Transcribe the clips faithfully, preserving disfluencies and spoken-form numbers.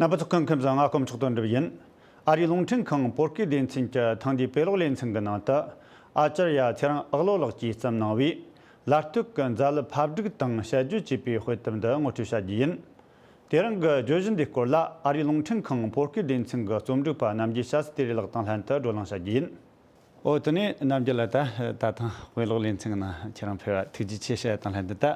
རྣམ་པ་ཚོ་སྐུ་ཁམས་བཟང་། ང་དཀོན་མཆོག་དོན་གྲུབ་ཡིན། ཨ་རིའི་རླུང་འཕྲིན་ཁང་བོད་སྐད་སྡེ་ཚན་གྱི་ཐེངས་འདིའི་དཔེ་ཀློག་ལེ་ཚན་གྱི་ནང་དུ། ཨ་ཅར་ཡ་ཚེ་རིང་ཨག་ལོ་ལགས་ཀྱིས་བརྩམས་གནང་བའི་ལ་སྟོད་ཀྱི་མཛའ་གླུ་ཕབ་སྒྲིག་དང་དཔྱད་བརྗོད་ཅེས་པའི་དཔེ་དེབ་འདི་ངོ་སྤྲོད་བྱ་རྒྱུ་ཡིན། དེ་རིང་གི་བརྗོད་གཞི་འདིའི་སྐོར་ལ་ཨ་རིའི་རླུང་འཕྲིན་ཁང་བོད་སྐད་སྡེ་ཚན་གྱི་རྩོམ་སྒྲིག་པ་རྣམ་རྒྱལ་ཤཱ་སྟེ་རི་ལགས་དང་ལྷན་དུ་བགྲོ་གླེང་བྱ་རྒྱུ་ཡིན། ཨོ། དེ་ནས་རྣམ་རྒྱལ་ལགས། ད་ད་ཐེངས་དཔེ་ཀློག་ལེ་ཚན་གྱི་ནང་ཁྱེད་རང་ཕེབས་པ་ཐུགས་རྗེ་ཆེ་ཞུ་ཡ་དང་ལྷན་དུ། ད་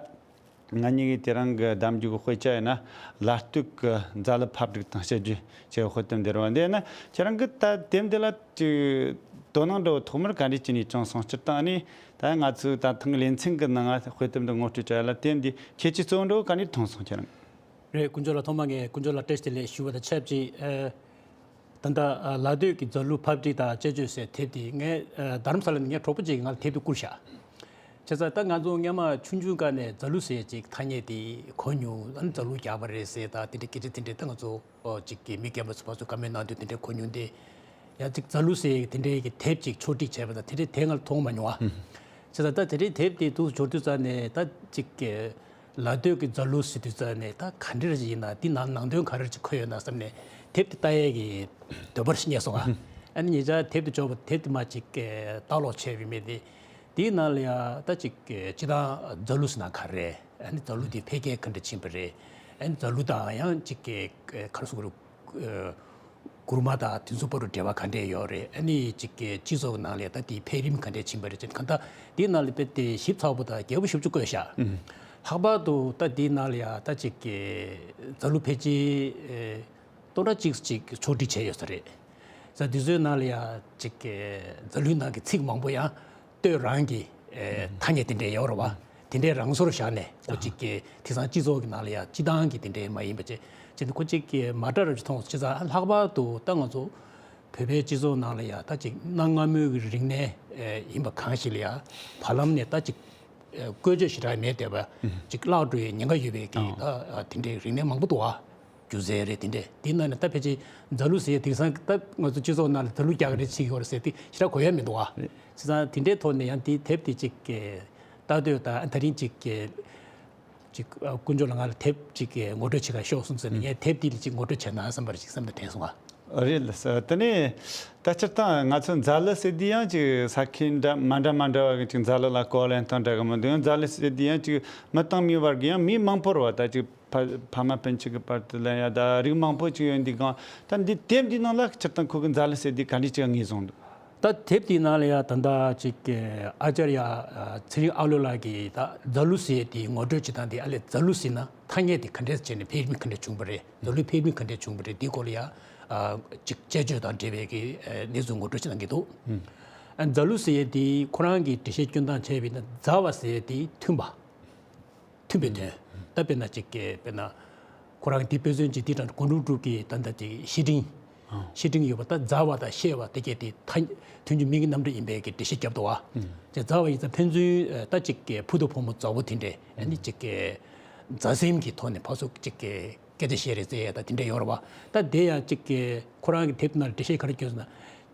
ང་གཉིས་ཀྱིས་དེ་རིང་གི་གདམ་རྒྱུད་ཀྱི་དཔེ་ཆ་ཡིན་ན་ལ་སྟོད་ཀྱི་མཛའ་གླུ་ཕབ་སྒྲིག་དང་དཔྱད་བརྗོད་ཅེས་པའི་དཔེ་དེབ་འདི་རེད་པ། འདི་ཡིན་ན་ཁྱེད་རང་གིས་ད་དེབ་འདི་ལ་ཅིག་དོ་སྣང་འདྲ་བོ་ཐོག་མར་ག་འདྲས་བྱས་ནས་བྱུང་སོང་། སྤྱིར་བཏང་ནི་ད་ང་ཚོས་ད་ཐེངས་ལེ་ཚན་གྱི་ནང་དཔེ་དེབ་འདི་ངོ་སྤྲོད་བྱ་ཡ་ལ་དེབ་འདིའི་ཁྱད་ཆོས་གཙོ་བོ་འདྲ་བོ་ག་འདྲས་མཐོང་སོང་ཁྱེད་རང་། རེད། དཀོན་མཆོག་ལགས། ཐོག་མར་ངས་དཀོན་མཆོག་ལགས་བཀྲ་ཤིས་བདེ་ལེགས་ཞུ་བ་དང་ཆབས་ཅིག་ཨ། ད་ལྟ་ཨ་ལ་སྟོད་ཀྱི་མཛའ་གླུ་ཕབ་སྒྲིག་དང་དཔྱད་བརྗོད་ཟེར་དེབ་དེ་ངས་ཨ་རྡ་རམ་ས་ལ་ནས་ངའི་གྲོགས་པོ་གཅིག་གིས་ང་ལ་དེབ་དེ་བསྐུར་བཞག་བྱས་ཙང་ད་ང་ཚོ་སྔོན་མ་ཆུང་ཆུང་སྒང་ནས་མཛའ་གླུ་ཟེར་ཅིག་ཐ་སྙད་དེ་གོ་མྱོང་། ཨ་ནི་མཛའ་གླུ་རྒྱག་པ་རེད་ཟེར། ད་དེ་འདྲའི་སྐད་ཆ་དེ་འདྲའི་ད་ང་ཚོ་ཨོ་ཅིག་གི་མི་རྒན་པ་ཚོ་ཕར་ཚུར་བཀའ་མོལ་གནང་དུས་དེ་འདྲའི་གོ་མྱོང་སྟེ། ཡང་ཅིག་མཛའ་གླུ་ཟེར་དེ་འདྲའི་གི་དེབ་ཅིག་ཕྱོགས་སྒྲིག་བྱས་པ་དང་དེ་འདྲའི་དེབ་ང་ལ་མཐོང་མ་མྱོང་བ། བྱས་ཙང་ད་དེ་འདྲའི་དེབ་དེ་འདུག་སེ་འབྱོར་དུས་ཙ་ནས་ད་ཅིག་གི་ལ་སྟོད་ཀྱི་མཛའ་གླུ་ཟེར་དུས་ཙ་ནས་ད་ག་འདྲ་ཞིག་ཡིན་ན། འདི་ནང་ནང་དོན་ག་རེ་ཅིག་འཁོད་ཡོད་ན་བསམ་ནས་དེབ་དེ་ལྟ་ཡས་ཀྱི་འདོད་པ་ཞིག་རྙེད་སོང་ང་། ཨ་ནི་ཉེ་ཆར་དེབ་དེ་འབྱོར་བ། དེབ་དེ་མར་ཅིག་གི་ལྟ་ཀློག་བྱས་པའི་མི་དེ། དེའི་ནང་ལ་ཡང་ད་ཅིག་གི་སྤྱིར་བཏང་མཛའ་གླུ་ཟེར་ན་ག་རེ་རེད། ཨ་ནི་མཛའ་གླུ་དེ་འཕེལ་རྒྱས་ག་འདྲ་ཕྱིན་པ་རེད། ཨ་ནི་མཛའ་གླུ་དང་ཡང་ཅིག་གི་ག་རེ་ཟེར་དགོས་རེད། མགུར་མ་དང་དེ་ཚོ་བར་དུ་འབྲེལ་བ་ག་འདྲས་ཡོད་རེད། ཨ་ནི་ཅིག་གི་སྤྱི་ཚོགས་ནང་ལ་ད་དེའི་འཕེལ་རིམ་ག་འདྲས་ཕྱིན་པ་རེད་ཅེས། གང་ལྟར་དེའི་ནང་ལ་དཔེ་དེ་ཞིབ་ཚགས་པོ་དང་རྒྱས་པོ་ཞེ་པོ་ཅིག་བཀོད་བཞག་ལྷག་པར་དུ་ད་དེའི་ནང་ལ་ཡང་ད་ཅིག་གི་མཛའ་གླུ་ཕལ་ཆེར་ཨེ་སྟོང་ཕྲག་གཅིག་ཅིག་ཕྱོགས་སྒྲིག་བྱས་ཡོད་ས་རེད། ས་དེ་ཚོའི་ནང་ལ་ཡང་ཅིག་གི་མཛའ་གླུའི་ནང་གི་ཚིག་མང་པོ་ཡང་སྟོད་རང་གི་ཨེ་ཐ་སྙད་དེ་འདྲས་ཡོད་རེད་པ། དེ་འདྲས་རང་སོར་བཞག་ནས་ཁོ་གཅིག་གི་དེང་སང་སྤྱི་ཚོགས་ཀྱི་ནང་ལ་ཡང་སྤྱི་བཏང་གི་དེ་འདྲས་མ་ཡིན་པ་བྱས། བྱས་ནས་ཁོ་གཅིག་གི་མ་འདྲ་རབ་ཅིག་མཐོང་སོང་། བྱས་ཙང་ལྷག་པར་དུ་ད་ང་ཚོ་བོད་པའི་སྤྱི་ཚོགས་ནང་ལ་ཡང་ད་ཅིག་གནའ་སྔ་མོའི་གི་རིག་གནས་ཨེ་ཡིན་པ་གང་ཞིག་ལ་ཡང་བར་ལམ་ནས་ད་ཅིག་ཨེ་བཀོལ་སྤྱོད་ཞེ་དྲག་མེད་བསྡད་པ་ཅིག་བརླག་འགྲོ་ཡའི་ཉེན་ཁ་ཡོད་པའི་གི་ད་དེ་འདྲའི་རིག་གནས་མང་པོ་འདུག་བ། སྒྱུ་རྩལ་རེད་དེ་འདྲས། དེ་ནང་ནས་ད་ཕལ་ཆེར་མཛའ་གླུ་ཟེར་ཡ་དེང་སང་ད་ང་ཚོ་སྤྱི་ཚོགས་ནང་ལ་མཛའ་གླུ་རྒྱག་གི་རེད་བྱེད་ཀྱི་ཡོད་རེད་ཟེར་དེ་ཞེ་དྲག་གོ་ཡ་མི་འདུག་ཨ། བྱས་ཙང་དེ་འདྲའི་ཐོག་ནས་ཡང་དེའི་དེབ་དེ་ཅིག་གི་ལྟ་འདོད་དང་། ད་རིང་ཅིག་གི་ཅིག་ཨ་དཀོན་མཆོག་ལགས་ང་ལ་དེབ་ཅིག་གི་ངོ་སྤྲོད་བྱེད་ག་ཤོག་གསུངས་ཟེར་ནས་ངས་དེབ་དེ་ལ་ཅིག་ངོ་སྤྲོད་བྱས་ན་བསམ་པར་ཅིག་སེམས་ལ་དྲན་སོང་ཨ། རེད་ལགས་སོ། དེ་ནས་ད་སྤྱིར་བཏང་ང་ཚོ་མཛའ་གླུ་ཟེར་དུས་ཡང་ཅིག་ས་ཁུལ་འདྲ་མི་འདྲ་མི་འདྲ་བ་གི་ཅིག་མཛའ་གླུ་ལ་གོ་བ་ལེན་སྟངས་འདྲ་གི་མི་འདུག་ཡང་མཛའ་གླུ་ཟེར་དུས་ཡང་ཅིག་མི་དང་མི་བར་གྱི་ཡང་མི་མང་པོ་རེད་པ། ད་ཅིག་ཕ་ཕ་མ་སྤུན་མཆེད་ཀྱི་བར་དུ་ལ་ཡ་ད་རིགས་མང་པོ་ཅིག་ཡོད་འདི་གང་། ད་འདི་དེབ་འདི་ནང་ལ་སྤྱིར་བཏང་ཁོ་གི་མཛའ་གླུ་ཟེར་འདི་ག་འདྲ་ཅིག་ངོས་བཟུང་འདུག་ད་དེབ་འདི་ནང་ལ་ཡ་ད་ལྟ་ཅིག་ཨ་ཅར་ཡ་ཚེ་རིང་ཨ་ལོ་ལགས་ཀྱིས་ད་མཛའ་གླུ་ཟེར་འདི་ངོ་སྤྲོད་བྱེད་སྟངས་འདི། ཨ་ལས་མཛའ་གླུ་ཟེར་ན་ཐ་སྙད་འདི་ག་འདྲས་བྱས་ནས་འཕེལ་རིམ་ག་འདྲས་བྱུང་བ་རེད། མཛའ་གླུའི་འཕེལ་རིམ་ག་འདྲས་བྱུང་བ་རེད། འདིའི་སྐོར་ལ་ཡ་ཅིག་དཔྱད་བརྗོད་དང་འབྲེལ་བའི་གི་གནས་ཚུལ་ངོ་སྤྲོད་བྱེད་གནང་གི་འདུག་ཨ་མཛའ་གླུ་ཟེར་འདི་ཁོ་རང་གི་འགྲེལ་བཤད་སྐྱོན་སྟངས་བྱས་པ་ཡིན་ན། མཛའ་བ་ཟེར་འདི་མཐུན་པ། མཐུན་པའི་དོན། ད་དཔེར་ན་ཅིག་གི་དཔེར་ན་ཁོ་རང་འདི་དཔེ་མཚོན་ཅིག་འདི་དང་སྒོ་འགྲོ་འགྲུབ་ཀྱི་ད་ལྟ་དེ་བཤེས་སྤྲིང་། བཤེས་སྤྲིང་ཡོད་པ། ད་མཛའ་བ་དང་བཤེས་པ་དེ་གས་དེ་ཐ་མཐུན་སྦྱོར་མིང་གི་རྣམ་གྲངས་ཡིན་པའི་གི་འགྲེལ་བཤད་བརྒྱབ་འདུག་བ། ཅེས་མཛའ་བ་ཡིན་ཙང་ཕན་ཚུན་ད་ཅིག་གི་བུ་དང་བུ་མོ་མཛའ་བོ་དེ་འདྲས། ཨ་ནི་ཅིག་གི་མཛའ་སེམས་ཀྱི་ཐོག་ནས་ཕར་ཚུར་ཅིག་གི་སྐད་ཆ་བཤད་རེས་རྩེ་ཡ་ད་དེ་འདྲས་ཡོད་རེད་བ། ད་དེ་ཡང་ཅིག་གི་ཁོ་རང་གི་དེབ་ནང་འགྲེལ་བཤད་ག་རེ་བརྒྱབ་ཟེར་ན།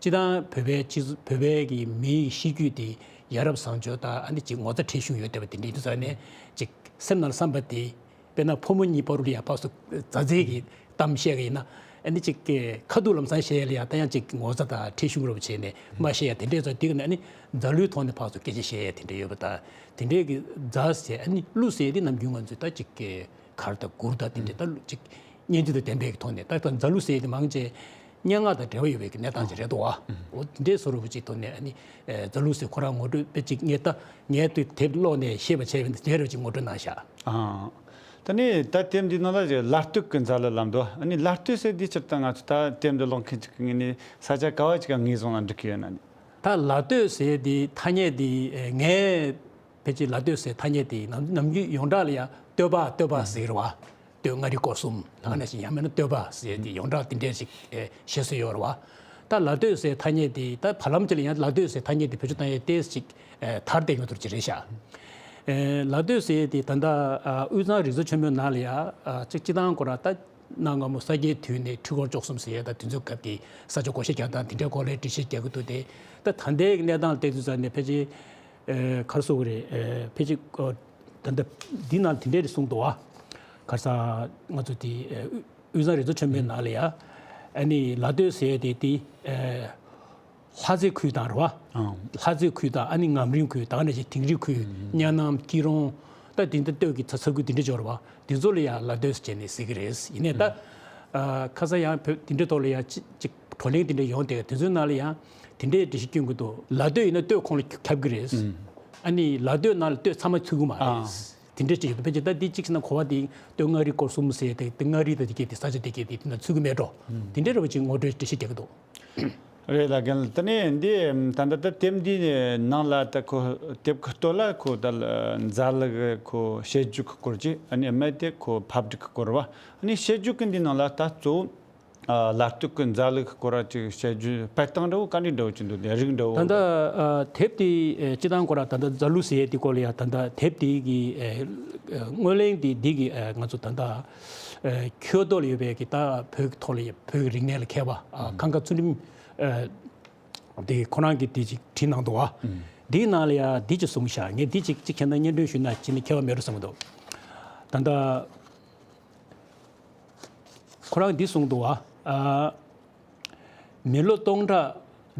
སྤྱིར་བཏང་བོད་པའི་སྤྱི་ཚོགས་བོད་པའི་གི་མིའི་གཤིས་རྒྱུད་དེ་ཡ་རབས་བཟང་སྤྱོད་དང་ཨ་ནི་ཅིག་ངོ་ཚ་ཁྲེལ་གཞུང་ཡོད་བསྡད་པ་དེ་འདྲ་ཡིན་དུས་ཙང་ནས་ཅིག་སེམས་ནང་ལ་བསམ་པ་དེ། དཔེར་ན་ཕོ་མོ་གཉིས་བར་ལ་ཡང་ཕར་ཚུར་མཛའ་བརྩེ་གི་གཏམ་བཤད་གི་ཡིན་ན། ཨ་ནི་ཅིག་གི་ཁ་ཐུག་ལམ་སང་བཤད་ཡ་ལ་ཡང་ད་ཡང་ཅིག་ངོ་ཚ་དང་ཁྲེལ་གཞུང་རོབ་བྱས་ནས་མ་བཤད་ཡ་དེ་འདྲས་ཚོ། དེ་གི་ནས་ཨ་ནི་མཛའ་གླུའི་ཐོག་ནས་ཕར་ཚུར་སྐད་ཆ་བཤད་ཡ་དེ་འདྲས་ཡོད་པ་དང་། དེ་འདྲས་གི་མཛའ་ཟེར། ཨ་ནི་གླུ་ཟེར་དེ་ནམ་རྒྱུན་ང་ཚོས་ད་ཅིག་གི་གར་དང་མགུར་དང་དེ་འདྲས་ད་ཅིག་སྙན་འཇེབས་དང་ལྡན་པའི་ཐོག་ནས། ད་ལྟ་མཛའ་གླུ་ཟེར་དེ་མང་ཆེ་སྙན་ངག་དང་འབྲེལ་བ་ཡོད་པའི་གནས་སྟངས་ཅིག་རེད་འདུག་བ། འོ་དེ་འདྲའི་བཟོ་འདྲ་པོ་ཅིག་ཐོག་ནས་ཨ་ནི་ཨེ་མཛའ་གླུ་ཟེར་ཁོ་རང་ངོ་སྤྲོད་དཔེ་ཅིག་ངས་ད་ངས་དུས་དེབ་ཀློག་ནས་ཤེས་པ་བྱས་པ་ཡིན་ན་དེ་འདྲ་ཅིག་ངོ་སྤྲོད་གནང་ཤག་ཨ། ད་ནི་ད་དེབ་འདི་ནང་ལ་ལ་སྟོད་ཀྱི་མཛའ་གླུ་ལབ་འདུག་ཨ་ནི་ལ་སྟོད་ཟེར་དེ་སྤྱིར་བཏང་ང་ཚོ་ད་དེབ་འདི་ཀློག་མཁན་ཅིག་གི་ངོས་ནས་ས་ཆ་ག་བ་ཅིག་ག་ངོས་བཟུང་ན་འགྲིག་གི་ཡོད་ན་ནི། ད་ལ་སྟོད་ཟེར་དེ་ཐ་སྙད་དེ་ཨེ་ངས་ཕལ་ཆེར་ལ་སྟོད་ཟེར་ཐ་སྙད་དེ་ནམ་ནམ་རྒྱུན་ཡོངས་གྲགས་ལ་ཡང་སྟོད་པ་སྟོད་པ་ཟེར་གི་རེད་བ། སྟོད་མངའ་རིས་སྐོར་གསུམ་ད་ག་ནང་བཞིན། ཡང་མིན་ན་སྟོད་པ་ཟེར་དེ་ཡོངས་གྲགས་དེ་འདྲས་ཞིག་ཨེ་བཤད་སྲོལ་ཡོད་རེད་བ། ད་ལ་སྟོད་ཟེར་ཐ་སྙད་དེ་ད་བར་ལམ་ཅིག་ལ་ཡང་ལ་སྟོད་ཟེར་ཐ་སྙད་དེ་བེད་སྤྱོད་བཏང་ཡས་ཏོག་ཙམ་ཅིག་ཨེ་དར་བསྡད་ཡོད་དུས་ཅིག་རེད་ཤག་ཨེ་ལ་སྟོད་ཟེར་དེ་ད་ལྟ་ཨ་དབུས་གཙང་རིག་གསར་ཆེན་མོའི་ནང་ལ་ཡང་ཨ་ཅིག་སྤྱིར་བཏང་ཁོ་རང་ད་གནའ་སྔ་མོ་ས་སྐྱའི་དུས་ནས་ཁྲི་སྐོར་བཅུ་གསུམ་ཟེར་ཡས་ད་དེ་ཚོའི་སྐབས་ཀྱི་ས་ཆ་བགོ་བཤའ་རྒྱག་སྟངས་དེ་འདྲའི་སྐོར་ལ་འགྲེལ་བཤད་རྒྱག་གི་འདུག་སྟེ། ད་ད་ལྟའི་གནས་སྟངས་ལ་བལྟས་དུས་ཙང་ནས་ཕལ་ཆེར་ཨེ་ག་རེ་ཟེར་དགོས་རེད། ཨེ་ཕལ་ཆེར་ཨོ་ད་ལྟ་འདི་ནང་དེ་འདྲས་རེད་གསུངས་འདུག་བ། ག་རེ་ཟེར་ང་ཚོ་དེ་ཨེ་ དབུས་གཙང་རི་རྩེ་ཆེན་པོའི་ནང་ལ་ཡ། ཨ་ནི་ལ་སྟོད་ཟེར་ཡས་དེ་དེ། ཨ། ལྷ་རྩེ་ཁུལ་དང་རེད་བ། ཨང་། ལྷ་རྩེ་ཁུལ་དང་ཨ་ནི་ངམ་རིང་ཁུལ་དང་ནས་ཅིག་དིང་རི་ཁུལ། ཨུམ། གཉའ་ནང་སྐྱིད་རོང་། ད་དེ་འདྲ་སྟོད་ཀྱི་ཚ་ཚ་ཁུལ་དེ་འདྲ་འབྱོར་བ། དེ་ཚོ་ལ་ཡང་ལ་སྟོད་ཟེར་ནས་ཟེར་གི་རེད། ཡིན་ནའི་ད། ཨུམ། ཨ། ཁ་སང་ཡང་བོད་དེ་འདྲའི་ཐོག་ལ་ཡང་ཅིག་ཅིག་བགྲོ་གླེང་དེ་འདྲ་ཡོང་དེ་དེ་ཚོའི་ནང་ལ་ཡང་དེ་འདྲའི་འགྲེལ་བཤད་སྐྱོན་གྱི་འདུག་ལ་སྟོད་ཡིན་ན་སྟོད་ཁོངས་ལ་ཁྱབ་གི་རེད། ཨུམ། ཨ་ནི་ལ་སྟོད་ནང་ལ་སྟོད་ཚང་མ་ཚུད་གི་མ་རེད། ཨ། དེ་འདྲ་ཅིག་ཡོད། ཕལ་ཆེར་ད་འདི་གཅིག་བྱས་ན་གོ་བ་དེ་སྟོད་མངའ་རིས་སྐོར་གསུམ་ཟེར་དེ་སྟོད་མངའ་རིས་དང་དེ་གས་དེ་ས་ཆ་དེ་གས་དེ་དེ་ན་ཚུད་གི་མེད་འགྲོ། ཨུམ། དེ་འདྲའི་རེ་བ་ཅིག་ངོ་སྤྲོད་འགྲེལ་བཤད་རྒྱག་གི་འདུག་རེད་ལགས། རྒན་ལགས། དེ་ནས་འདི་ད་ལྟ་ད་དེབ་འདིའི་ནང་ལ་ད་ཁོ་དེབ་ཁ་ཐོག་ལ་ཁོ་ད་ལ་རྫ་ལུག་གི་ཁོ་བཤད་རྒྱུད་ཀྱི་སྐོར་གྱི་ཨ་ནི་རྨད་དེ་ཁོ་ཕབ་སྒྲིག་གི་སྐོར་བ། ཨ་ནི་བཤད་རྒྱུད་ཀྱི་འདི་ནང་ལ་ད་གཙོ་བོ་ཨ་ལ་སྟོད་ཀྱི་རྫ་ལུག་གི་སྐོར་བ་ཅིག་བཤད་རྒྱུད་སྤེལ་སྟངས་འདྲ་བོ་ག་འདྲ་འདྲ་བོ་ཅིག་འདུག་དེ་རིགས་འདྲ་བོ། ད་ལྟ་ཨ་དེབ་དེ་ཨ་སྤྱི་བཏང་སྐོར་བ་ད་ལྟ་རྫ་ལུག་ཟེར་ཡས་དེ་སྐོར་ལ་ཡ་ད་ལྟ་དེབ་དེ་གི་ཨ་ཨ་སྔོན་གླེང་དེ་འདི་གི་ཨ་ང་ཚོ་ད་ལྟ་ཨ་ཁྱོད་ཐོག་ལ་ཡོད་པའི་གི་ད་བོད་ཀྱི་ཐོག་ལ་ཡ་བོད་ཀྱི་རིག་གནས་ལ་མཁས་པ་ཨ་ཨུམ། ཁང་དཀར་ཚུལ་ཁྲིམས་ཨ་དེ་ཁོ་རང་གིས་དེ་ཅིག་བྲིས་གནང་འདུག་བ། ཨུམ། དེའི་ནང་ལ་ཡ་འདི་ཅིག་གསུངས་ཤག་ངས་འདི་ཅིག་ཅིག་ཁྱེད་ད་སྙན་སྒྲོན་ཞུས་ན་ཅི་ནས་ཁྱད་པར་མེད་འགྲོ་བསམ་གི་འདུག་ད་ལྟ་ཁོ་རང་འདི་གསུངས་འདུག་བ། ཨ། མི་ལོ་སྟོང་ཕྲག་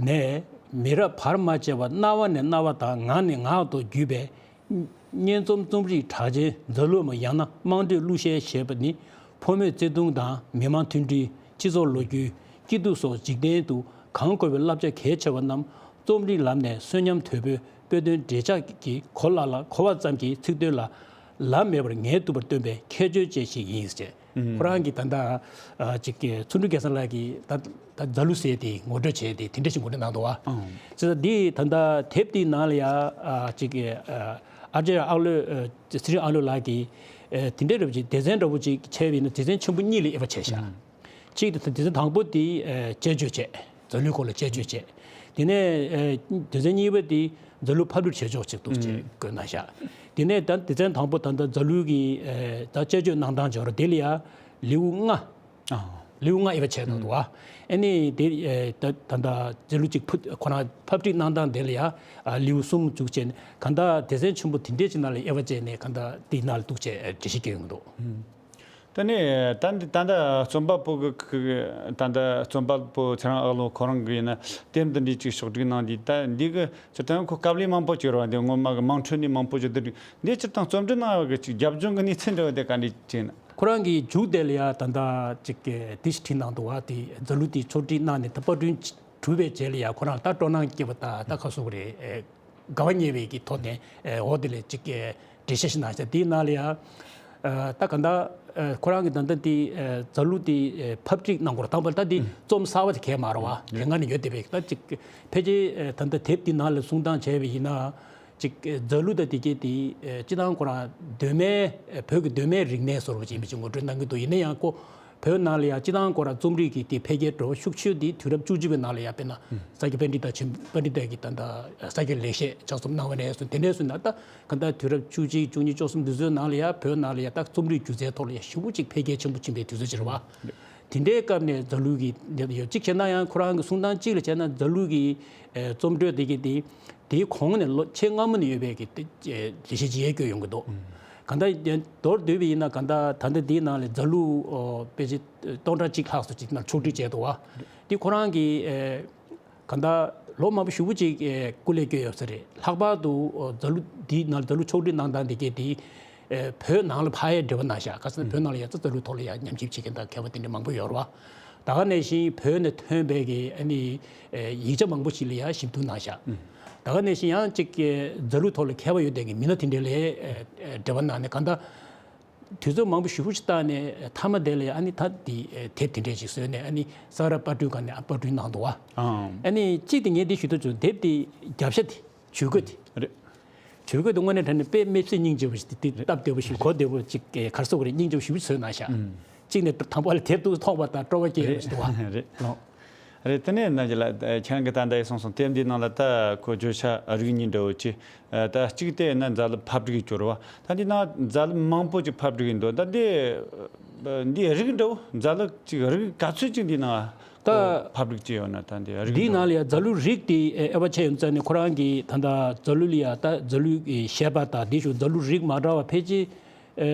ནས་མི་རབས་བར་མ་ཆད་པར་རྣ་བ་ནས་རྣ་བ་དང་ངག་ནས་ངག་ཏུ་བརྒྱུད་པའི་སྙན་རྩོམ་རྩོམ་རིག་གྲགས་ཅན་རྫ་ལུག་མ་ཡང་ན་དམངས་ཁྲོད་གླུ་གཞས་ཞེས་པ་ནི་ཕོ་མོའི་བརྩེ་དུང་དང་མི་དམངས་མཐུན་སྒྲིལ། སྤྱི་ཚོགས་ལོ་རྒྱུས། སྐྱིད་སྡུག་སོགས་འཇིག་རྟེན་དུ་གང་དགོས་པའི་བསླབ་བྱ་གལ་ཆེ་བ་རྣམས་རྩོམ་རིག་ལམ་ནས་གསོན་ཉམས་དོད་པོས་དཔེ་དོན་འབྲེལ་ཆགས་ཀྱི་གོ་ལ་ལ་གོ་བ་ཙམ་གྱིས་ཚིག་དོན་ལ་ལམ་མེད་པར་ངལ་དུབ་པར་སྟོན་པའི་ཁྱད་ཆོས་ཅན་ཞིག་ཡིན་ཟེར། ཨུམ། ཁོ་རང་གིས་ད་ལྟ་ཨ་ཅིག་གི་ཚུལ་ཁྲིམས་སྐལ་བཟང་ལགས་ཀྱིས་ད་ད་རྫ་ལུག་ཟེར་དེ་ངོ་སྤྲོད་བྱས་ཏེ་དེ་འདྲ་ཞིག་ངོ་སྤྲོད་གནང་འདུག་བ། ཨུམ། བྱས་ཙང་འདི་ད་ལྟ་དེབ་དེའི་ནང་ལ་ཡ་ཨ་ཅིག་གི་ཨ་ཨ་ཅེ་ཨ་ལོ་ཨ་ཚེ་རིང་ཨ་ལོ་ལགས་ཀྱིས་ཨ་དེ་འདྲའི་རབ་ཅིག་སྡེ་ཚན་འདྲ་བོ་ཅིག་བྱས་པ་ཡིན་ན་སྡེ་ཚན་ཆེན་པོ་གཉིས་ལ་དབྱེ་བ་ཕྱེ་ཤག་ཨུམ། གཅིག་དེ་སྡེ་ཚན་དང་པོ་དེ་ཨ་དཔྱད་བརྗོད་བྱས། རྫ་ལུག་སྐོར་ལ་དཔྱད་བརྗོད་བྱས། དེ་ནས་ཨ་སྡེ་ཚན་གཉིས་པ་དེ་རྫ་ལུག་ཕབ་སྒྲིག་བྱེད་ཕྱོགས་ཅིག་འདུག་ཅེས་ཨུམ། བཀོད་གནང་ཤག་དེ་ནས་ད་སྡེ་ཚན་དང་པོ་ད་ལྟ་རྫ་ལུག་གི་ཨ་ད་དཔྱད་བརྗོད་གནང་སྟངས་སྦྱོར་དེ་ལ་ཡ་ལེའུ་ལྔ། ཨ། ལེའུ་ལྔ་དབྱེ་བ་ཕྱེ་གནང་འདུག་བ། ཨ་ནི་དེ་ཨ་ད་ད་ལྟ་རྫ་ལུག་ཅིག་ཕུ་ཁོ་རང་ཕབ་སྒྲིག་གནང་སྟངས་དེ་ལ་ཡ་ཨ་ལེའུ་གསུམ་བཙུགས་བྱས་ནས་གང་ལྟར་སྡེ་ཚན་ཆེན་པོ་དེ་འདྲས་ཅིག་ནང་ལ་དབྱེ་བ་བྱས་ནས་གང་ལྟར་དེའི་ནང་ལ་འདུག་ཅེས་འགྲེལ་བཤད་བསྐྱོན་ཡོང་གི་འདུག་ད་ནི་ད་ལྟ་ད་ལྟ་རྩོམ་པ་པོ་གི་གི་ད་ལྟ་རྩོམ་པ་པོ་ཚེ་རིང་ཨ་ལོ་ཁོ་རང་གི་ཡིན་ན་དེབ་འདི་འདྲའི་ཅིག་ཕྱོགས་སྒྲིག་གནང་དུས་ད་འདི་གི་སྤྱིར་བཏང་ཁོ་དཀའ་ལས་མང་པོ་ཅིག་ཡོད་རེད་བ། འདི་སྔོན་མ་གི་དམངས་ཁྲོད་ནས་མང་པོ་ཅིག་བསྡུ་སྒྲིག་འདི་སྤྱིར་བཏང་རྩོམ་སྒྲིག་གནང་བ་གི་ཅིག་རྒྱབ་ལྗོངས་གི་གནས་ཚུལ་འདྲ་བ་དེ་ག་འདྲ་ཅིག་ཡིན་ན། ཁོ་རང་གི་མཇུག་དེ་ལ་ཡ་ད་ལྟ་ཅིག་གི་དེ་ཞིག་བྲིས་གནང་འདུག་བ། དེ་རྫ་ལུག་དེ་ཕྱོགས་སྒྲིག་གནང་ནས་ད་པར་སྐྲུན་གྲུབ་པའི་རྗེས་ལ་ཡ་ཁོ་རང་ད་སྤྲོ་སྣང་སྐྱེས་པ་ད་ད་ཁ་སོ་རེད། དགའ་བ་ཉེ་བའི་གི་ཐོག་ནས་འོ་དེ་ལས་ཅིག་འགྲེལ་བཤད་ཞིག་གནང་ཤག་དེའི་ནང་ལ་ཡང་ད་ག་འདྲ་ཁོ་རང་གི་ད་ལྟ་དེ་རྫ་ལུག་དེ་ཕབ་སྒྲིག་གནང་སྐོར་དང་པོ་ད་དེ་རྩོམ་གསར་བ་དེ་གས་མ་རེད་བ། དེ་སྔ་ནས་ཡོད་བསྡད་པའི་ད་ཅིག་ཕལ་ཆེར་ད་ལྟ་དེབ་དེའི་ནང་ལ་གསུང་སྟངས་བྱས་པ་ཡིན་ན་ཅིག་རྫ་ལུག་ད་དེ་གས་དེ་སྤྱི་བཏང་ཁོ་རང་གདོད་མའི་བོད་ཀྱི་གདོད་མའི་རིག་གནས་བཟོ་འདྲ་ཅིག་ཡིན་པ་ཅིག་ངོ་སྤྲོད་གནང་གི་འདུག་ཡིན་ན་ཡང་ཁོ་བོད་ནང་ལ་ཡང་སྤྱི་བཏང་སྐོར་ར་རྩོམ་རིག་གི་དེ་འཕེལ་རྒྱས་འགྲོ་བ་ཤུགས་ཆེ་དེ་དུས་རབས་བཅུ་གཅིག་པའི་ནང་ལ་ཡང་དཔེར་ན་ས་སྐྱ་པཎྜི་ཏ་ཆེན་པཎྜི་ཏ་གིས་ད་ལྟ་ས་སྐྱ་ལེགས་བཤད་ཕྱག་རྩོམ་གནང་བ་ནས་བཟུང་དེ་ནས་བཟུང་ན་ད་ག་ད་དུས་རབས་བཅུ་གཅིག་བཅུ་གཉིས་བཅུ་གསུམ་དུས་ཚོད་ནང་ལ་ཡང་བོད་ནང་ལ་ཡང་ད་རྩོམ་རིག་སྒྱུ་རྩལ་ཐོག་ལ་ཡང་ཞེ་པོ་ཅིག་འཕེལ་རྒྱས་ཆེན་པོ་ཕྱིན་པའི་དུས་ཚོད་ཅིག་རེད་བ། དེ་འདྲའི་སྐབས་ནས་རྫ་ལུག་གི་ཡོད་གཅིག་བྱས་ན་ཡང་ཁོ་རང་གི་གསུང་སྟངས་གཅིག་ལ་བྱས་ན་རྫ་ལུག་གི་རྩོམ་འགྲོས་དེ་གི་དེ་དེའི་གོང་ནས་ལོ་ཆེས་སྔ་མོ་ནས་ཡོད་པའི་གི་དེ་ལེགས་བཤད་ཅིག་ཡས་བསྐྱོད་ཡོང་གི་འདུག་གང་ལྟར་མདོར་བསྡུས་པ་ཡིན་ན་གང་ལྟར་ད་ལྟ་འདིའི་ནང་ལ་རྫ་ལུག་ཨོ་དཔེ་ཆ་སྟོང་ཕྲག་གཅིག་ལྷག་ཙམ་ཅིག་ནང་ཕྱོགས་སྒྲིག་བྱས་འདུག་བ། འདི་ཁོ་རང་གི་ཨེ་གང་ལྟར་ལོ་མང་པོ་ཞེ་པོ་ཅིག་ཨེ་སྐུ་ལས་བསྐྱོན་ཡོད་ས་རེད། ལྷག་པར་དུ་ཨོ་རྫ་ལུག་འདིའི་ནང་རྫ་ལུག་ཕྱོགས་སྒྲིག་གནང་སྟངས་འདི་གས་འདི་ཨེ་བོད་ནང་ལ་ཕར་ཡང་འབྲེལ་བ་གནང་ཤག་ག་ཟེར་ན་བོད་ནང་ལ་ཡང་རྩ་རྫ་ལུག་ཐོག་ལ་ཡང་ཉམས་ཞིབ་བྱེད་མཁན་དང་མཁས་པ་དེ་འདྲ་མང་པོ་ཡོད་རེད་བ། ད་ག་ནང་བཞིན་བོད་ནས་ཐོན་པའི་གི་ཨ་ནི་ཨེ་ཡིག་ཆ་མང་པོ་ཞིག་ལ་ཡང་ཞིབ་བསྡུར་གནང་ཤག་ཨུམ། ད་ག་ནང་བཞིན་ཡང་གཅིག་གི་རྫ་ལུག་ཐོག་ལ་མཁས་པ་ཡོད་བསྡད་མཁན་མི་སྣ་དེ་འདྲ་ལ་ཨེ་ཨེ་འབྲེལ་བ་གནང་ནས་གང་ལྟར་དུས་ཚོད་མང་པོ་ཞེ་པོ་ཞིག་བཏང་ནས་མཐའ་མ་དེ་ལ་ཨ་ནི་ད་འདི་ཨེ་དེབ་དེ་འདྲས་ཞིག་བཟོས་ནས་ཨ་ནི་ས་རཱ་པར་སྐྲུན་ཁང་ནས་ཨ་པར་སྐྲུན་གནང་འདུག་བ། ཨང་། ཨ་ནི་གཅིག་དེ་ངས་འདི་ཞུ་ཐུབ་བྱུང་། དེབ་དེ་རྒྱབ་ཤ་དེ་ཇུས་འགོད་དེ། རེད། ཇུས་འགོད་དེ་དངོས་གནས་དྲང་གནས་དཔེ་མི་སྲིད་སྙིང་རྗེ་པོ་ཞིག་དེ་དེ་སྟབས་བདེ་པོ་ཞིག་གོ་བདེ་པོ་ཅིག་ག་རེ་ཟེར་དགོས་རེད། སྙིང་རྗེ་པོ་ཞེ་པོ་ཅིག་བཟོས་གནང་ཤག་ཨུམ། གཅིག་ནས་དང་པོ་ལ་དེབ་ཏུ་མཐོང་བ་དང་སྤྲོ་བ་སྐྱེས་པ་ཞིག་འདུག་བ། རེད། ལགས། རེད། དེ་ནས་ན་ཇི་ལ་ཁྱེད་རང་གིས་ད་ལྟ་ཡི་གསུངས་སོང་། དེབ་འདིའི་ནང་ལ་ད་ཁོ་བརྗོད་བྱ་རིགས་གཉིས་འདྲ་བོ་ཅིག་ད་གཅིག་དེ་ན་རྫ་ལུག་ཕབ་སྒྲིག་གི་སྦྱོར་བ། ད་འདི་ན་རྫ་ལུག་མང་པོ་ཅིག་ཕབ་སྒྲིག་ཡིན་འདུག་ད་འདི་འདི་རིགས་འདྲ་བོ་རྫ་ལུག་ཅིག་རིགས་ག་ཚོད་ཅིག་འདི་ན་ད་ཕབ་སྒྲིག་བྱས་ཡོད་ན། ད་འདི་རིགས་འདིའི་འདྲ་ནང་ལ་ཡང་རྫ་ལུག་རིགས་དེ་དབྱེ་བ་ཕྱེ་ཡོང་ཙང་ནས་ཁོ་རང་གིས་ད་ལྟ་རྫ་ལུག་ལ་ཡང་ད་རྫ་ལུག་གི་བཤད་པ་དང་དེ་བཞིན་རྫ་ལུག་རིགས་མ་འདྲ་བ་ཕལ་ཆེར་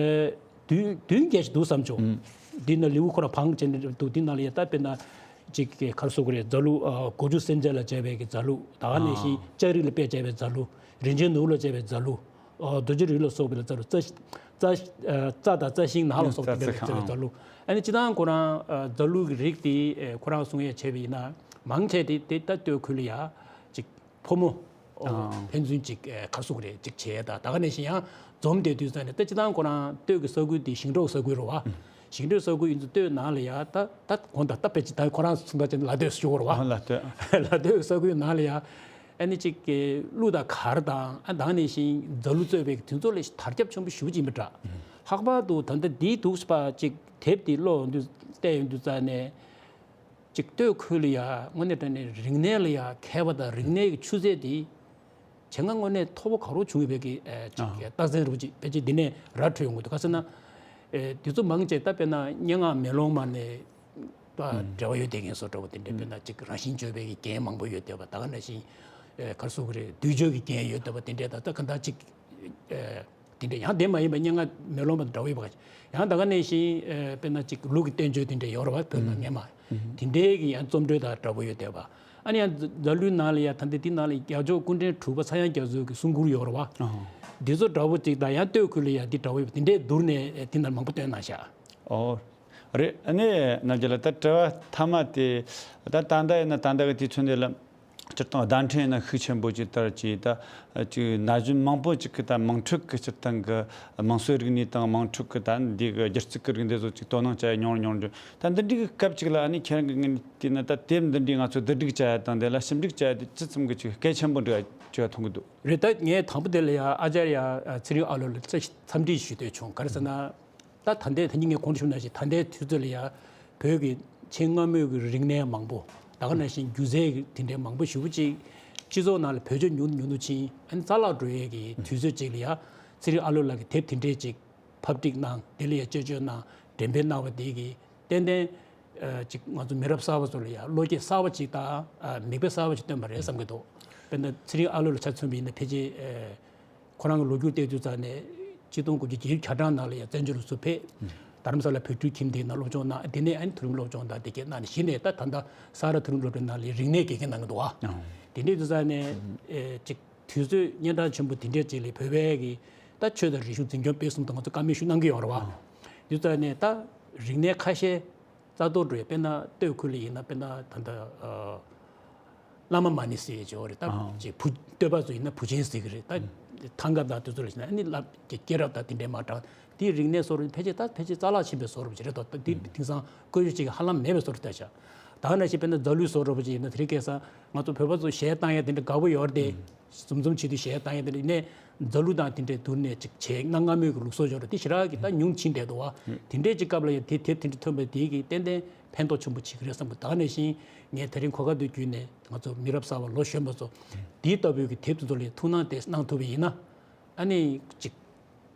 བདུན་བདུན་བརྒྱད་ཅིག་འདུག་བསམ་བྱུང་། ཨུམ། འདི་ན་ལེའུ་ཁོ་རང་བང་ཅན་འདུག་འདི་ནང་ལ་ཡ་ད་དཔེར་ན་ཅིག་གི་ག་རེ་ཟེར་དགོས་རེད། རྫ་ལུག་ཨ་སྒོ་ཕྱུགས་སེམས་ཅན་ལ་བྱས་པའི་གི་རྫ་ལུག་ད་ག་ནང་བཞིན་ལྕགས་རིགས་ལ་དཔེ་བྱས་པའི་རྫ་ལུག་རིན་ཆེན་ནོར་བུ་ལ་བྱས་པའི་རྫ་ལུག་ཨ་རྡོ་རྗེ་རིགས་ལ་སོགས་པ་ལ་རྫ་ལུག་རྩྭ་རྩྭ་ཨ་རྩྭ་དང་རྩྭ་ཤིང་ནགས་ལ་སོགས་པ་དེ་འདྲ་ལ་བྱས་པའི་རྫ་ལུག་ཨ་ནི་སྤྱིར་བཏང་ཁོ་རང་ཨ་རྫ་ལུག་གི་རིགས་དེ་ཨ་ཁོ་རང་གསུང་ཡས་བྱས་པ་ཡིན་ན་མང་ཆེ་དེ་དེ་ད་སྟོད་ཁུལ་ལ་ཡ་ཅིག་ཕོ་མོ། ཨོ། ཨ། ཕན་ཚུན་གཅིག་ཨེ་ག་རེ་ཟེར་དགོས་རེད། གཅིག་བྱས་ད་ད་ག་ནང་བཞིན་ཡང་འཛོམས་བསྡད་དུས་ཙང་ནས་ད་སྤྱིར་བཏང་ཁོ་རང་སྟོད་ཀྱི་ས་ཁུལ་དེ་ཞིང་འབྲོག་ས་ཁུལ་རེད་བ། ཞིང་འབྲོག་ས་ཁུལ་ཡིན་ཚུལ་སྟོད་ནང་ལ་ཡ་ད་ད་གོང་དང་ད་ཕལ་ཆེར་ད་ཁོ་རང་གསུང་ད་ཅན་ལ་སྟོད་ཞུ་བ་རེད་བ། ཨ་ལ་སྟོད། ལ་སྟོད་ས་ཁུལ་ནང་ལ་ཡ་ཨ་ནི་གཅིག་གི་གླུ་དང་གར་དང་ཨ་ད་ག་ནང་བཞིན་རྫ་ལུག་གཙོས་པའི་དེ་ཚོ་ལ་དར་ཁྱབ་ཆེན་པོ་ཞེ་པོ་ཅིག་ཡིན་པ་འདྲ། ལྷག་པར་དུ་ད་ལྟ་འདིའི་འདུག་སེ་ཅིག་དེབ་འདི་ཀློག་ཡོང་དུས་བལྟས་ཡོང་དུས་ཙང་ནས། གཅིག་སྟོད་ཁུལ་ལ་ཡ་དངོས་གནས་དྲང་གནས་རིག་གནས་ལ་ཡ་མཁས་པ་དང་རིག་གནས་ཀྱི་ཆུ་ཚད་དེ་བྱེད་ང་དངོས་གནས་མཐོ་པོ་ག་རེ་བྱུང་ཡོད་པའི་གི་ཨ་ཅིག་ཨ། རྟགས་མཚན་རུ་ཅིག་ཕལ་ཆེར་འདི་ནས་ར་འཕྲོད་ཡོང་གི་འདུག་ག་ཟེར་ན། ཨེ་དེ་ཚོ་མང་ཆེ་ད་དཔེར་ན་སྙན་ངག་མེ་ལོང་མ་ནས་ད་ཨུམ། འབྲེལ་བ་ཡོད་བསྡད་མཁན་བཟོ་འདྲ་བོ་དེ་འདྲ་ཨུམ། དཔེར་ན་ཅིག་རང་བཞིན་བརྗོད་པའི་གི་རྒྱན་མང་པོ་ཡོད་བསྡད་པ་ད་ག་ནང་བཞིན་ཨེ་ག་རེ་ཟེར་དགོས་རེད། བསྡུས་བརྗོད་ཀྱི་རྒྱན་ཡོད་བསྡད་པ་དེ་འདྲ་ད་ད་ག་འདྲ་ཅིག་ཨེ། དེ་འདྲ་ཡང་དེ་མ་ཡིན་པ་སྙན་ངག་མེ་ལོང་མ་དང་འདྲ་བོ་ཡོད་པ། ཡང་ད་ག་ནང་བཞིན་ཨ་དཔེར་ན་ཅིག་ལུག་གི་བསྟན་བཅོས་དེ་འདྲ་ཡོད་རེད་བ། བོད་ནང་སྔོན་མ། དེ་འདྲའི་གི་ཡང་རྩོམ་འགྲོས་དང་འདྲ་བོ་ཡོད་བསྡད་པ། ཨ་ནི་ཡང་རྫ་ལུག་ནང་ལ་ཡང་ད་ལྟ་དེ་ནང་ལ་རྒྱལ་མཆོག་སྐུ་ཕྲེང་དྲུག་པ་ཚངས་དབྱངས་རྒྱ་མཚོ་གི་གསུང་མགུར་ཡོད་རེད་བ། འདི་ཚོ་འདྲ་བོ་ཅིག་དང་ཡང་སྟོད་ཁུལ་ལ་ཡང་འདི་འདྲ་བོ་ཡོད་པ་དེ་འདྲའི་བསྡུར་ནས་དེ་ནང་མང་པོ་བཏོན་གནང་ཤག་ཨོ། རེད། ཨ་ནི་རྣམ་རྒྱལ་ལགས་ད་དྲི་བ་མཐའ་མ་དེ་ད་ད་ལྟ་ཡིན་ན་ད་ལྟ་གི་དུས་ཚོད་འདི་ལ། སྤྱིར་བཏང་བརྡ་འཕྲིན་ཡིན་ན་ཤུགས་ཆེན་པོ་ཅིག་དར་གྱིས་ད་ཅིག་ན་གཞོན་མང་པོ་ཅིག་གིས་ད་དམངས་ཁྲོད་ཀྱི་སྤྱིར་བཏང་གི་དམངས་སྲོལ་རིག་གནས་དང་དམངས་ཁྲོད་ཀྱི་ད་འདི་གི་སྒྱུ་རྩལ་གྱི་རིགས་འདི་ཚོ་ཅིག་དོ་སྣང་བྱ་ཡ་ཉུང་རུ་ཉུང་རུ་འགྲོ། ད་འདི་འདྲའི་གི་སྐབས་ཅིག་ལ་ཨ་ནི་ཁྱེད་རང་གི་ངོས་ནས་བལྟས་ན་ད་དེབ་འདི་འདྲའི་ང་ཚོ་བསྡུ་སྒྲིག་བྱ་ཡ་དང་དེ་ལ་ཞིབ་འཇུག་བྱ་ཡ་དེ་ཅི་ཙམ་གི་ཅིག་གལ་ཆེན་པོ་འདྲ་ཅིག་མཐོང་གི་འདུག་རེད། ད་ངས་དང་པོ་དེ་ལ་ཡ་ཨ་ཅར་ཡ་ཚེ་རིང་ཨ་ལོ་ལ་ཚ་འཚམས་འདྲི་ཞུ་འདོད་བྱུང་། ག་རེ་ཟེར་ན། ད་ད་ལྟའི་ད་ནི་ངས་གོང་དུ་ཞུས་ནང་བཞིན་ད་ལྟའི་དུས་ཚོད་ལ་ཡ་བོད་ཀྱི་ཆེས་སྔ་མོའི་གི་རིག་གནས་མང་པོ་ད་ག་ནང་བཞིན་སྒྱུ་རྩལ་གྱི་དེ་འདྲའི་མང་པོ་ཞེ་པོ་ཅིག་སྤྱི་ཚོགས་ནང་ལ་བེད་སྤྱོད་ཉུང་དུ་ཉུང་དུ་ཕྱིན། ཨ་ནི་རྩ་བརླག་འགྲོ་ཡས་ཀྱི་དུས་ཚོད་ཅིག་ལ་ཡ་ཚེ་རིང་ཨ་ལོ་ལགས་ཀྱིས་དེབ་དེ་འདྲའི་ཅིག་ཕབ་སྒྲིག་གནང་། དེ་ལ་ཡ་སྤྱོད་སྤྱོད་གནང་། འགྲེམས་སྤེལ་གནང་བ་དེ་གིས་ཏན་ཏན་ཨ་ཅིག་ང་ཚོ་མི་རབས་གསར་པ་ཚོ་ལ་ཡ་བློ་སྐྱེད་གསར་པ་ཅིག་དང་ཨ་མིག་དཔེ་གསར་པ་ཅིག་སྟོན་པ་རེད་བསམ་གྱི་འདུག་དཔེར་ན་ཚེ་རིང་ཨ་ལོ་ལ་ཆ་མཚོན་པ་ཡིན་ན་ཕལ་ཆེར་ཨ། ཁོ་རང་གི་ལོ་རྒྱུས་བལྟས་དུས་ཙང་ནས་ཆིག་སྟོང་དགུ་བརྒྱ་བརྒྱད་ཅུ་གྱ་གྲངས་ནང་ལ་ཡང་བཙན་བྱོལ་ལ་ཚུར་ཕེབས། ཨུ། རྡ་རམ་ས་ལ་བོད་ཕྲུག་ཁྱིམ་དེའི་ནང་སློབ་སྦྱོང་གནང་། དེ་ནས་ཨ་ནི་མཐོ་རིམ་སློབ་སྦྱོང་དང་དེ་གས་གནང་ནས་གཞི་ནས་ད་ད་ལྟ་ས་རཱ་མཐོ་རིམ་སློབ་གྲྭའི་ནང་ལ་རིག་གནས་དགེ་རྒན་གནང་གི་འདུག་བ། ཨུ། དེ་འདྲའི་དུས་ཙང་ནས་ཨེ་ཅིག་དུས་ཚོད་སྙན་གྲགས་ཆེན་པོ་དེ་འདྲས་ཅིག་ལ་བོད་པའི་གི་ད་ཆོས་དང་རིག་གཞུང་འཛིན་སྐྱོང་སྤེལ་གསུམ་དང་ང་ཚོ་བཀའ་མོལ་ཞུ་གནང་གི་ཡོད་རེད་བ། ཨུ། དུས་ཙང་ནས་ད་རིག་གནས་ཁ་ཤས། རྩ་གཏོར་འགྲོ་ཡ། དཔེར་ན་སྟོད་ཁུལ་ལ་ཡིན་ན་དཔེར་ན་ད་ལྟ་ཨ་བླ་མ་མ་ཎི་ཟེར་ཡ་ཅིག་ཡོད་རེད། ད་ཨ་ཅིག་བུ་སྟོད་པ་ཚོ་ཡིན་ན་བུ་ཆེན་ཟེར་གི་རེད། ད་ཐང་ག་དང་དེ་ཚོ་ལ་ཡིན་ན་ཨ་ནི་བླ་སྐྱེས་རབས་དང་དེ་འདྲའི་མ་གྲངས་དེའི་རིག་གནས་བཟོ་འདྲ་ཕལ་ཆེར་ད་ཕལ་ཆེར་རྩ་བརླག་ཕྱིན་པའི་བཟོ་འདྲ་ཅིག་རེད་དོ། ད་དེ་དེང་སང་བཀོལ་སྤྱོད་ཅིག་ཧ་ལམ་མེད་པའི་བཟོ་འདྲ་ལྟ་བྱ། ད་ག་ནང་བཞིན་དཔེར་ན་རྫ་ལུག་བཟོ་འདྲ་པོ་ཅིག་ཡིན་ན་དེ་རིང་ཁ་སང་ང་ཚོ་བོད་པ་ཚོ་གཞས་བཏང་ཡ་དེ་འདྲ་དགའ་པོ་ཡོད་རེད་དེ། འཛོམས་འཛོམས་བྱེད་དུས་གཞས་བཏང་ཡ་དེ་འདྲ་ཡིན་ནའི་རྫ་ལུག་དང་དེ་འདྲའི་བསྡུར་ནས་ཅིག་བྱས་གནའ་སྔ་མོའི་གི་ལུགས་སྲོལ་ཅིག་ཡོད་རེད། དེ་ཞེ་དྲག་གི་ད་ཉུང་ཕྱིན་བསྡད་འདུག་བ། དེ་འདྲའི་ཅིག་སྐབས་ལ་ཡང་དེ་དེབ་དེ་འདྲ་ཐོན་པ་དེ་གིས་ཏན་ཏན་ཕན་ཐོགས་ཆེན་པོ་བྱེད་ཀྱི་རེད་བསམ་གི། ད་ག་ནང་བཞིན་ངས་དེ་རིང་གོ་སྐབས་འདི་བརྒྱུད་ནས་ང་ཚོ་མི་རབས་གསར་པ་ལོ་གཞོན་པ་ཚོ་འདིའི་ལྟ་བུའི་གི་དེབ་དེ་ཚོ་ལ་ཐུགས་སྣང་དེ་གནང་ཐུབ་པ་ཡིན་ན་ཨ་ནི་ཅིག་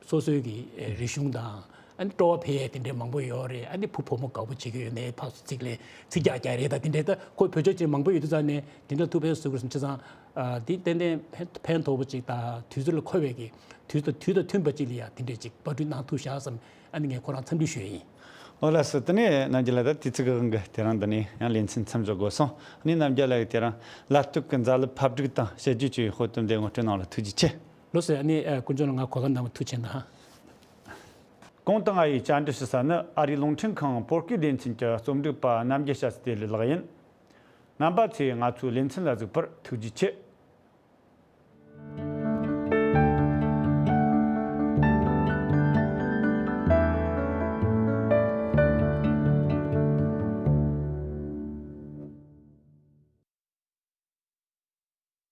སོ་སོའི་གི་ཨེ་རིག་གཞུང་དང་ཨ་ནི་སྤྲོ་བ་འཕེལ་ཡས་དེ་འདྲའི་མང་པོ་ཡོད་རེད། ཨ་ནི་བུ་བུ་མོ་དགའ་པོ་བྱེད་ཀྱི་ཡོད་ནའི་ཕར་ཚུར་ཚིག་ལས་ཚིག་རྒྱག་རྒྱག་རེད། ད་དེ་འདྲའི་ད་ཁོ་བེད་སྤྱོད་བྱེད་མང་པོ་ཡོད་དུས་ཙང་ནས་དེ་འདྲ་ཐུགས་ཕན་གསོས་ཀྱི་རེད་བསམ། བྱས་ཙང་ཨ་དེ་ཏན་ཏན་ཕན་ཕན་ཐོགས་པོ་ཅིག་དང་དུས་ཚོད་ལ་མཁོ་བའི་གི་དུས་དང་དུས་དང་མཐུན་པ་ཅིག་ལ་ཡ་དེ་འདྲའི་ཅིག་པར་སྐྲུན་གནང་ཐུབ་ཤག་བསམ། ཨ་ནི་ངས་ཁོ་རང་འཚམས་འདྲི་ཞུ་ཡ་ཡིན། ཨོ་ལགས་སོ། དེ་ནས་རྣམ་རྒྱལ་ལགས་ད་དུས་ཚོད་ཀྱི་དབང་གིས་དེ་རིང་འདི་ནས་ཡང་ལེ་ཚན་མཚམས་འཇོག་དགོས་སོང་། ཨ་ནི་རྣམ་རྒྱལ་ལགས་ཀྱིས་དེ་རིང་ལ་སྟོད་ཀྱི་མཛའ་གླུ་ཕབ་སྒྲིག་དང་དཔྱད་བརྗོད་ཅེས་པའི་དཔེ་དེབ་འདི་ངོ་སྤྲོད་གནང་བ་ལ་ཐུགས་རྗེ་ཆེ། ལགས་སོ། ཨ་ནི་ཨ་དཀོན་མཆོག་ལ་ང་གོ་སྐབས་གནང་བ་ཐུགས་རྗེ་གནང་། གོང་དུ་ང་ཡིས་བཅར་འདྲི་ཞུ་ས་ནི་ཨ་རིའི་རླུང་འཕྲིན་ཁང་བོད་སྐད་སྡེ་ཚན་གྱི་རྩོམ་སྒྲིག་པ་རྣམ་རྒྱལ་སྐྱབས་བདེ་ལེགས་ལགས་ཡིན། རྣམ་པ་ཚོས་ང་ཚོའི་ལེ་ཚན་ལ་གཟིགས་པར་ཐུགས་རྗེ་ཆེ།